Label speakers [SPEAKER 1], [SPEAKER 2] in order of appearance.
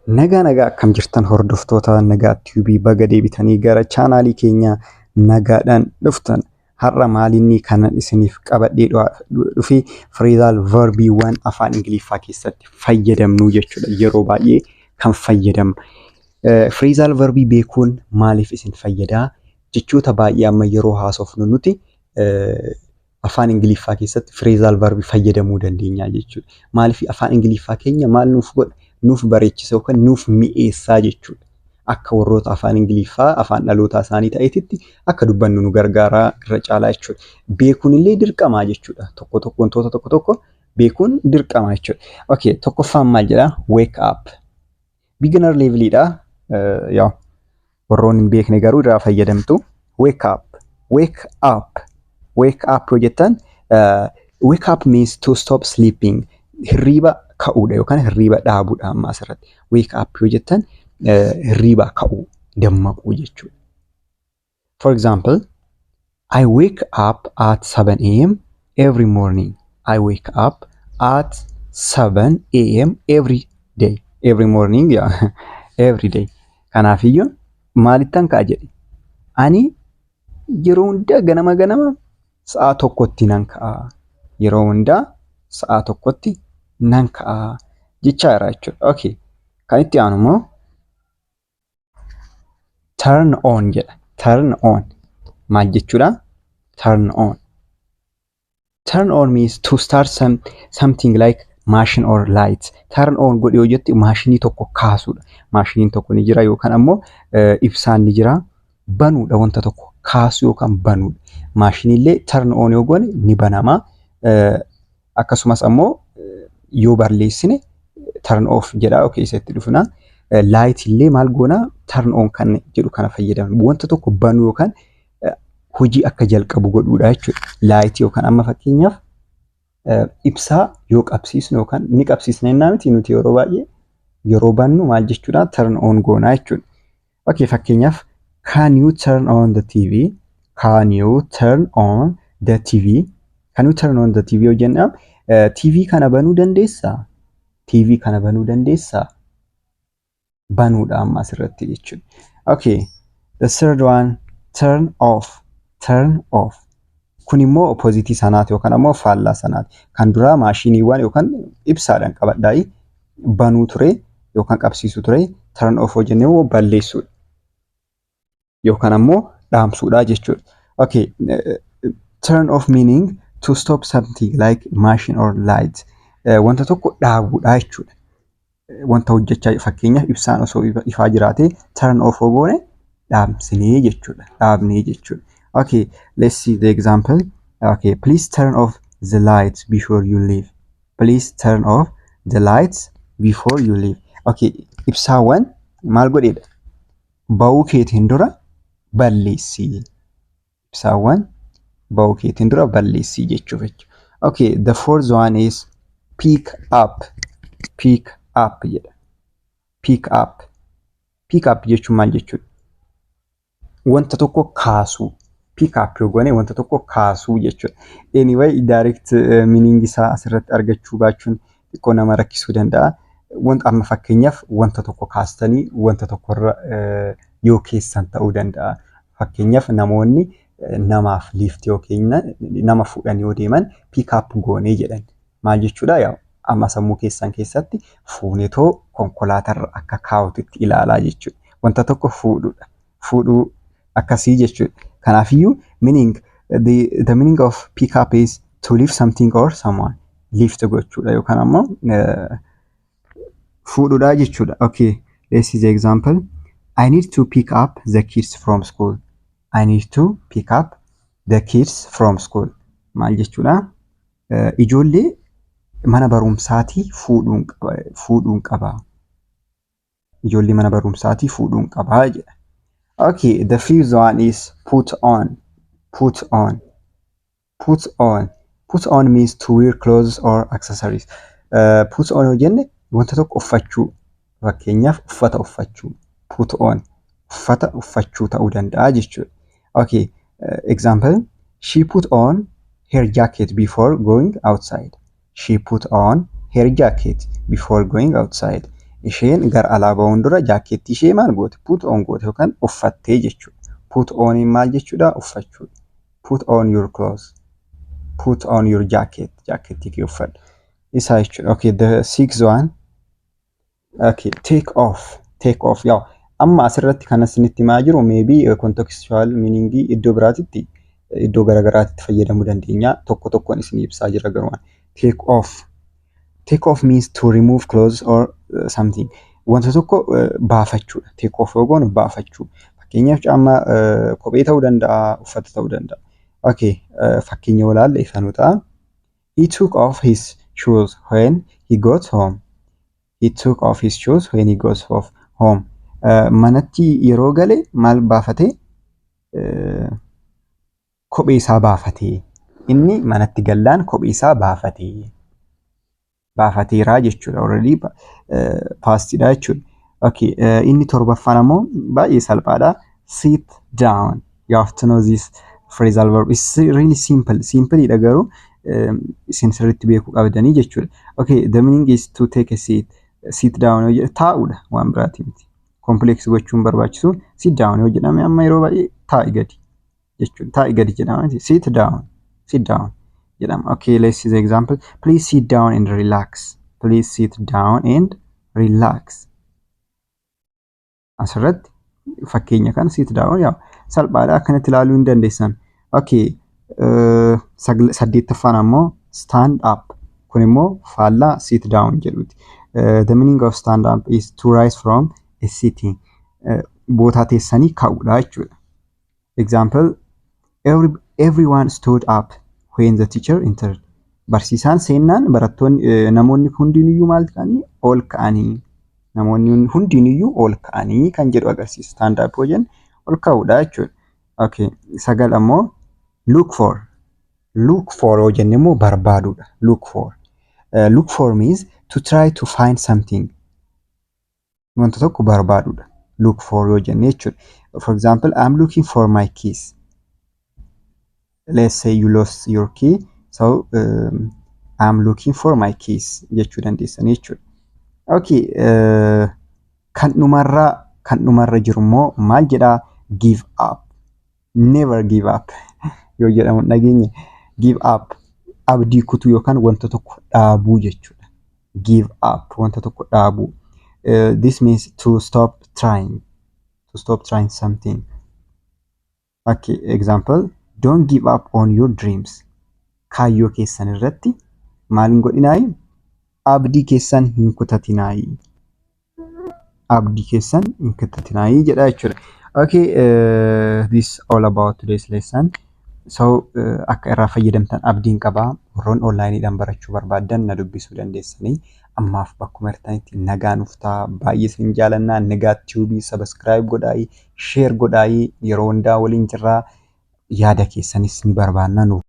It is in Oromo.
[SPEAKER 1] Nagaa nagaa, akkam jirtan hordoftoota Nagaa Tube? Baga deebitanii gara chaanaalii keenya nagaadhaan dhuftan. Har'a maalinni kanan isiniif qabadhee dhufe phrasal verbiiwwan afaan Ingiliffaa keessatti fayyadamnu jechuudha. Yeroo baay'ee kan fayyadamnu. Phrasal verbii beekuun maaliif isin fayyadaa? Jechoota baay'ee amma yeroo haasofnu nuti afaan Ingiliffaa keessatti phrasal verbii fayyadamuu dandeenya jechuudha. Maaliif afaan Ingiliffaa keenya maal nuuf godha? Nuuf bareechisa yookaan nuuf mi'eessaa jechuudha. Akka warroota afaan Ingiliffaa afaan dhalootaa isaanii ta'eetitti akka dubbannu nu gargaaraa irra caalaa jechuudha. Beekuun illee dirqamaa jechuudha. Tokko tokko wantoota tokko tokko beekuun dirqama jechuudha. Okay, tokkoffaan maal jedhaa? Wake up. Beginner levelidha. Yaa, warroonni hin beekne garuu irraa fayyadamtu. Wake up. Wake up. Wake up yoo jettan, wake up means to stop sleeping. Hirriiba ka'uudha yookaan hirriiba dhaabuudha amma asirratti. Wake up yoo jettan hirriiba ka'uu, dammaquu jechuudha. For example, I wake up at 7 a.m. every morning. I wake up at 7 a.m. every day. Every morning, yeah. Every day. Kanaafiyyuu maalittan ka'a jedhe? Ani yeroo hundaa ganama ganama sa'a 1tti nan ka'a. Yeroo hundaa sa'a 1tti nan ka'a jechaa jira jechuudha. Okay. Kan itti aanu immoo turn on jedha. Turn on. Maal jechuudha? Turn on. Turn on means to start something like machine or light. Turn on godhi yoo jette maashinii tokko kaasuudha. Maashiniin tokko ni jira yookaan ammoo ibsaan ni jira. Banuudha, wanta tokko kaasuu yookaan banuudha. Maashiniillee turn on yoo goone ni banama. Akkasumas ammoo yoo balleessine turn off jedha keessatti dhufna. Light illee maal goona? Turn on kan jedhu kana fayyadamna. Wanta tokko banuu yookaan hojii akka jalqabu godhuudha jechuudha. Light yookaan amma fakkeenyaaf ibsaa yoo qabsiisnu yookaan ni qabsiisna jennaa miti nuti yeroo baay'ee? Yeroo bannu maal jechuudha? Turn on goonaa jechuudha. Okay, fakkeenyaaf, can you turn on the TV? Can you turn on the TV? Can you turn on the TV yoo jenna, TV kana banuu dandeessaa? TV kana banuu dandeessaa? Banuudha amma asirratti jechuudha. Okay, the third one, turn off. Turn off. Kun immoo opposite sanaati yookaan ammoo faallaa sanaati. Kan duraa maashiniiwwan yookaan ibsaadhaan qabadhaayi banuu ture yookaan qabsiisuu ture. Turn off yoo jennee immoo balleessuudha. Yookaan ammoo dhaamsuudha jechuudha. Okay, turn off meaning to stop something like machine or light. Wanta tokko dhaabuudha jechuudha. Wanta hojjechaa, fakkeenyaaf ibsaan osoo ifaa jiraate, turn off yoo goone dhaamsinee jechuudha. Dhaabnee jechuudha. Okay, let's see the example. Okay, please turn off the lights before you leave. Please turn off the lights before you leave. Okay, ibsaawwan maal godheedha? Ba'uu keetiin dura balleessi. Ibsaawwan ba'uu keetiin dura balleessi jechuuf jechuudha. Okay, the fourth one is pick up. Pick up jedha. Pick up. Pick up jechuun maal jechuudha? Wanta tokko kaasuu. Pick up yoo goone wanta tokko kaasuu jechuudha. Anyway, direct meaning isaa asirratti argachuu baachuun xiqqoo nama rakkisuu danda'a. Wanta amma fakkeenyaaf wanta tokko kaastanii wanta tokkorra yoo keessan ta'uu danda'a. Fakkeenyaaf namoonni namaaf lift yoo kennan, nama fuudhan yoo deeman, pick up goonee jedhan. Maal jechuudha? Yaa, amma sammuu keessan keessatti fuunetoo konkolaatarra akka kaa'ututti ilaalaa jechuudha. Wanta tokko fuudhuudha. Fuudhuu akkasii jechuudha. Kanaafiyyuu meaning the meaning of pick up is to lift something or someone. Lift gochuudha yookaan ammoo fuudhuudha jechuudha. Okay, let's see the example. I need to pick up the kids from school. I need to pick up the kids from school. Maal jechuudha? Ijoollee mana barumsaatii fuudhuun qaba, fuudhuun qaba. Ijoollee mana barumsaatii fuudhuun qaba jedha. Okay, the fifth one is put on. Put on. Put on. Put on means to wear clothes or accessories. Put on yoo jenne wanta tokko uffachuu. Fakkeenyaaf uffata uffachuu. Put on. Uffata uffachuu ta'uu danda'a jechuudha. Okay, example. She put on her jacket before going outside. She put on her jacket before going outside. Isheen gara alaa ba'uun dura jaakkeettii ishee maal goote? Put on goote yookaan uffattee jechuudha. Put on maal jechuudha? Uffachuudha. Put on your clothes. Put on your jacket. Jaakkeettii kee uffadhu. Isaa jechuudha. Okay, the sixth one. Okay, take off. Take off. Yaa, amma asirratti kan isinitti himaa jiru maybe contextual meaning iddoo biraatitti, iddoo garaagaraatti fayyadamuu dandeenya. Tokko tokkoon isin ibsaa jira garuu. Take off. Take off means to remove clothes or something. Wanta tokko baafachuudha. Take off yoo goonu baafachuu. Fakkeenyaaf caammaa, kophee ta'uu danda'a, uffata ta'uu danda'a. Okay, fakkeenya walaalle ifa nu ta'a. He took off his shoes when he got home. He took off his shoes when he got off home. Manatti yeroo gale maal baafate? Kophee isaa baafate. Inni manatti gallaan kophee isaa baafate. Baafateeraa jechuudha. Already pastiidha jechuudha. Okay, inni torbaffaan ammoo baay'ee salphaadha. Sit down. You have to know this phrasal verb. It's really simple. Simpleidha garuu isin sirriitti beekuu qabdanii jechuudha. Okay, the meaning is to take a seat. Sit down yoo jedhe taa'uudha, waan biraati miti. Complex gochuun barbaachisu. Sit down yoo jedhame amma yeroo baay'ee taa'i gadi jechuudha. Taa'i gadi jedhama. Sit down. Sit down jedhama. Okay, let's see the example. Please sit down and relax. Please sit down and relax. Asirratti fakkeenya kana sit down yaa salphaadha, akkanatti ilaaluu hin dandeessan. Okay, saddeettaffaan ammoo stand up. Kun immoo faallaa sit down jedhuti. The meaning of stand up is to rise from a sitting. Bootaa teessanii ka'uudha jechuudha. Example, everyone stood up when the teacher entered. Barsiisaan seennaan barattoonni, namoonni hundinuyyuu maal ta'anii? Ol ka'anii. Namoonni hundinuyyuu ol ka'anii kan jedhu agarsiisa. Stand up yoo jennu ol ka'uudha jechuudha. Okay, sagal ammoo look for. Look for yoo jenne immoo barbaaduudha. Look for. Look for means to try to find something. Wanta tokko barbaaduudha. Look for yoo jenne jechuudha. For example, I'm looking for my keys. Let's say you lost your key. So I'm looking for my keys jechuu dandeessan jechuudha. Okay, kan dhumarra jiru immoo maal jedhaa? Give up. Never give up yoo jedhamu dhageenye. Give up, abdii kutuu yookaan wanta tokko dhaabuu jechuudha. Give up, wanta tokko dhaabuu. This means to stop trying. To stop trying something. Okay, example, don't give up on your dreams. Kaayyoo keessan irratti maal hin godhinaayi? Abdii keessan hin kutatinaayi. Abdii keessan hin kutatinaayi jedha jechuudha. Okay, this all about today's lesson. So akka irraa fayyadamtan abdiin qabaa. Warroon onlineiidhaan barachuu barbaaddan na dubbisuu dandeessanii. Ammaaf bakkuma jirtanitti nagaa nuuf ta'a. Baay'ee isin jaalannaa. Nagaa Tube subscribe godhaayi, share godhaayi. Yeroo hundaa waliin jirraa. Yaada keessanis ni barbaanna nuuf.